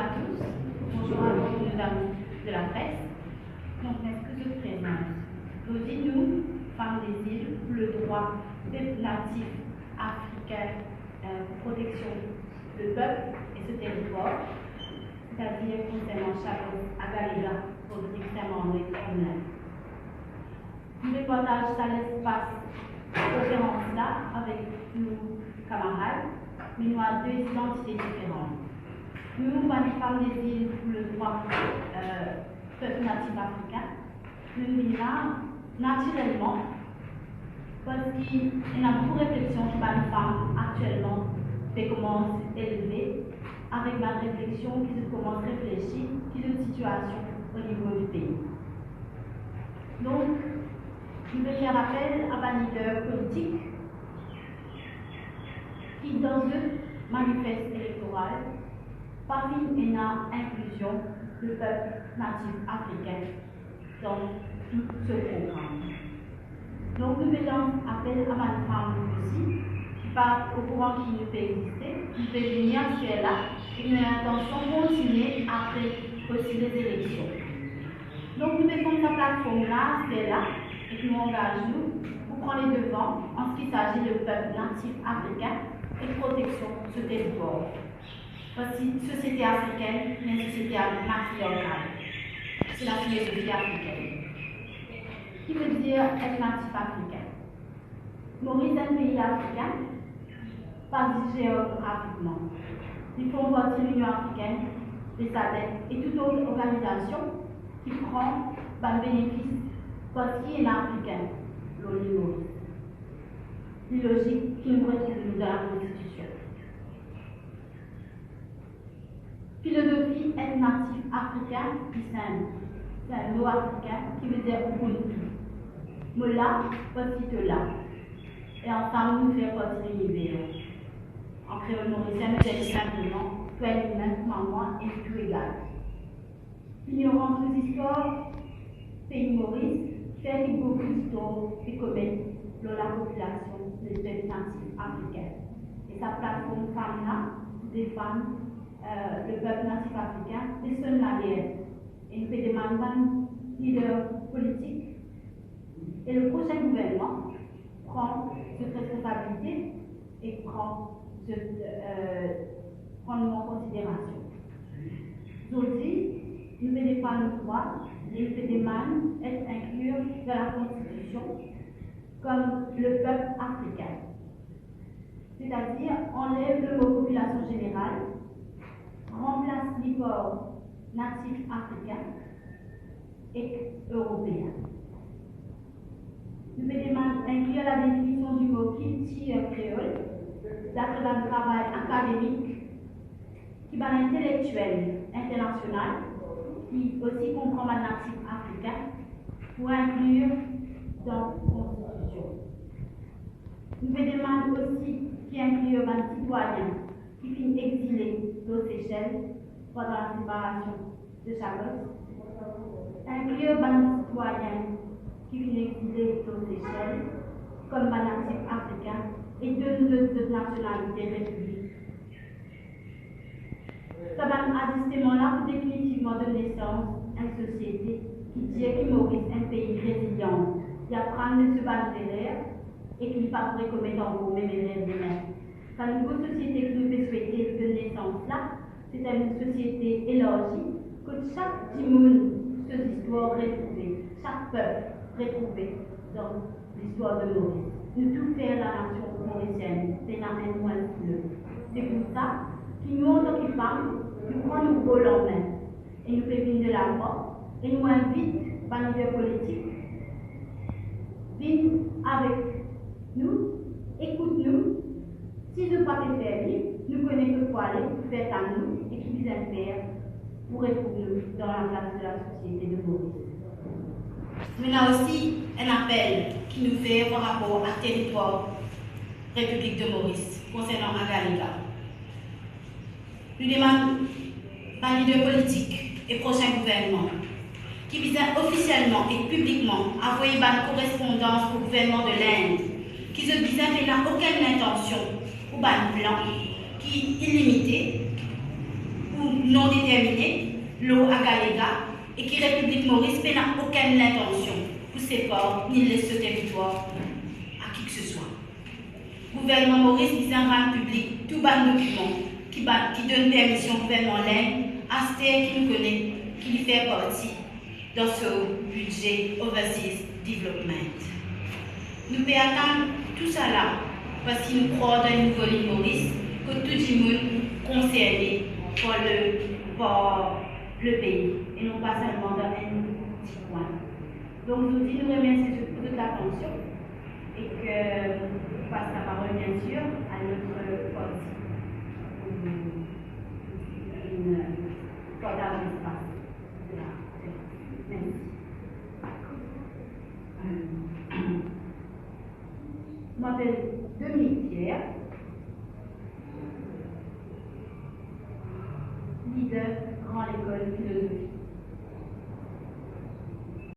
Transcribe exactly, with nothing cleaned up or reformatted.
à tous, bonjour à vous, mesdames de la presse. Donc, mersi pou zot prezans. Zordi nou, Femme des Îles pour le droit pep natif africain, euh, pour protection de pep et ce territoire, c'est-à-dire concernant Chagos, Agalega, Rodrig, Saint-Mandé, Kremlin. Nou pe partaz sa lespas konferans la avek nou kamarad, me nou a de zidantite diferan. Nou, bann Femme des Îles pour le droit, euh, pep natif africain, nou vinn la natirelman, parski ena boukou refleksion ki bann fam aktielman pe koumans elve, avek bann refleksion ki zot koumans reflesi ki zot sitiasion o nivo di pei. Donk, nou pe fer apel a bann lider politik ki dan zot manifes elektoral pa finn ena inklizion de pep natif africain dan tou so program. Donk, nou pe lans apel a bann fam osi ki pa okouran ki nou pe existe, ki pe vini aster la, e ki ena lintansion kontinie apre osi lezeleksion. Donk, nou pe fond sa platform la aster la, e ki nou angaz nou pou pran ledevan an se ki sazi le pep natif africain e proteksion so teritwar. Parski sosiete africaine, li enn sosiete matriarkal. Se lafilozofi africaine. Ki ve dir et natif africain? Moris enn pei africain, pa zis geografikman. Li form parti Linion Africaine, le sadec e tou lot organizasion ki pran bann benefis parski ena Africain lor lil Moris. Li lozik ki nou retrouv nou dan Lakonstitision. Filozofi et natif africain li sinp. Se enn mo africain ki ve dir Ubuntu. Mo la parski to la. E ansam nou fer parti liniver. An kreol morisien, nou dir li sinpleman, to enn imin kouma mwa e nou tou egal. Lignorans nou zistwar pei Moris fer ki boukou tor pe komet lor lapopilasion de pep natif africain. E sa platform fam la pou defann, euh, le pep natif africain, pe sonn lalert. E nou pe demann bann lider politik e le prosin gouvernman pran zot responsabilite e pran zot, euh, pran nou an konsiderasion. Zordi, nou pe defann nou drwa e nou pe demann et inklir dan Lakonstitision kom le pep africain. Setadir, anlev le mo popilasion zeneral, ranplas li par natif africain ek eropeen. Nou pe demann inklir ladefinision di mo kiltir kreol, dapre bann travay akademik ki bann intelektiel internasional, ki osi konpran bann natif africain, pou inklir dan konstitision. Nou pe demann osi ki inklir bann sitwayen ki finn exile lor Sesel pandan laseparasion de Chagos, inklir bann sitwayen ki finn exile lor Sesel kom bann natif africain e donn zot, zot nasionalite repiblik. Sa bann azisteman la pou definitivman donn nesans a enn sosiete ki dir ki Moris enn pei rezilian, li aprann de so bann zerer e ki li pa pou rekomet ankor mem zerer demin. Sa nouvo sosiete ki nou pe swete donn nesans la, se enn sosiete elarzi kot sak dimoun so zistwar retrouve, sak pep retrouve dan listwar de Moris. Nou tou fer lanasion morisienn, pena enn mwins ki lot. Se pou sa ki nou, antan ki fam, nou pran nou rol an me e nou pe vinn de lavwa e nou invit bann lider politik vinn avek nou, ekout nou. Si zot pa pe fer li, nou kone kot pou ale pou fer tann nou e ki bizin fer pou retrouv nou dan laplas de lasosiete de Moris. Nou ena osi enn apel ki nou fer par rapor a teritwar Repiblik de Moris konsernan Agalega. Nou demann bann lider politik e prosin gouvernman ki bizin ofisielman e piblikman avoy bann korespondans o gouvernman de Lind ki zot bizin pena okenn lintansion ou bann plan ki ilimite pou non determine lor Agalega e ki Repiblik Moris pena okenn lintansion pou separ ni les so teritwar a ki ki se swa. Gouvernman Moris bizin rann piblik tou bann dokiman ki bann, ki donn permision gouvernman Lenn, aster ki nou kone ki li fer parti dan so bidze Overseas Development. Nou pe atann tousala parski nou krwar dan enn nouvo lil Moris kot tou dimoun konserne par le, par le pei e non pa selman dan enn ti kwin. Donk, zordi, nou remersie zot pou zot latansion e ke nou pas laparol, biensir, a not parti pou vinn partaz lespas. Mersi. Mo apel Dominique Pierre, lider Gran Lekol Filozofi.